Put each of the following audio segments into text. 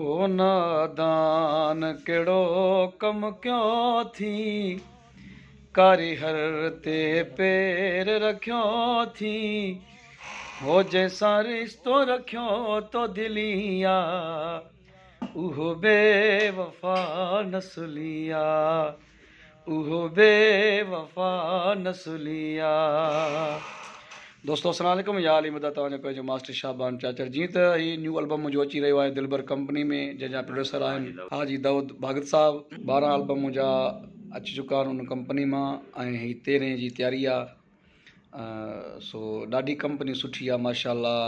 او نادان ڪهڙو ڪم ڪيو ٿي، ڪاريهر تي پير رکيو ٿي، هو جنهن سان رشتو رکيو تو دلي آ، اهو بي وفا نسلي آ، اهو بي وفا نسلي آ. دوستو السلام عليڪم يا علي مدد توهان جو پنهنجو ماسٽر شعبان چاچڙ جيئن ته هي نيو البم منهنجو اچي رهيو آهي دلبر ڪمپني ۾ جنهن جا پروڊيوسر آهن حاجي دائود ڀاڳت صاحب 12 البم منهنجا اچي چڪا آهن ان ڪمپني مان ۽ هي تيرهين جي تياري آهي سو ڏاڍي ڪمپني سٺي آهي ماشاء الله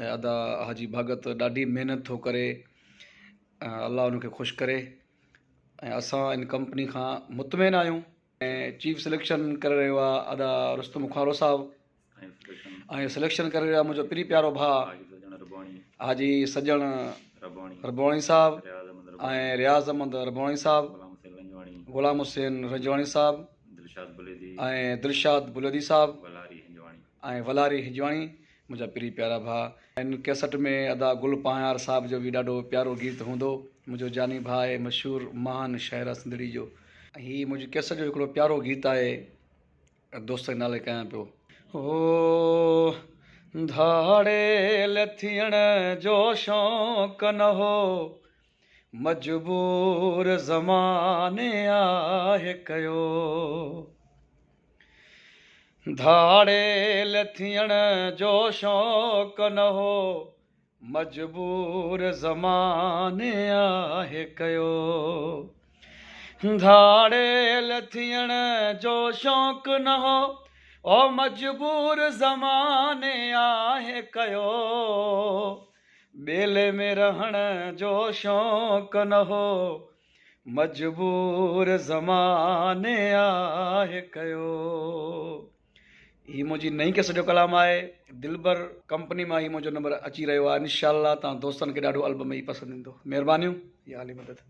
۽ ادا حاجي ڀاڳت ڏاڍي محنت ٿو ڪري الله ان کي خوش ڪري ۽ اسان ان ڪمپني کان مطمئن آهيون. ۽ چيف سليڪشن ڪري رهيو آ ادا رستم کارو صاحب ۽ سليڪشن ڪري رهيو آ منهنجو پري پيارو ڀاء حاجي سڄڻ ربواڻي صاحب ۽ رياض احمد ربواڻي صاحب غلام حسين رنجواڻي صاحب ۽ دلشاد بليدي صاحب ۽ ولهاري هنجواڻي منهنجا پرين پيارا ڀاء. هن ڪيسٽ ۾ ادا گل پاهيار صاحب جو به ڏاڍو پيارو گيت هوندو. منهنجو جاني ڀاء آهي مشهور مهان شاعر آ سنڌڙي جو. هي منهنجي ڪيسٽ جو هڪڙو پيارو گيت آهي دوست جي نالي ڪيان پيو. هو ڌاڙيل ٿيڻ جو شوق نه هو مجبور زماني آهه ڪيو. ڌاڙيل ٿيڻ جو شوق نه هو مجبور زماني آهه ڪيو. ڌاڙيل ٿيڻ جو شوق نه هو او مجبور زماني آهه ڪيو. ٻيلي ۾ رهڻ جو شوق نه هو، مجبور زماني آهه ڪيو. هي منهنجي نئين قسم جو ڪلام آهي، دلبر ڪمپني مان هي منهنجو نمبر اچي رهيو آهي، انشاء الله توهان دوستن کي ڏاڍو البم هي پسند ايندو. مهربانيون يا علي مدد.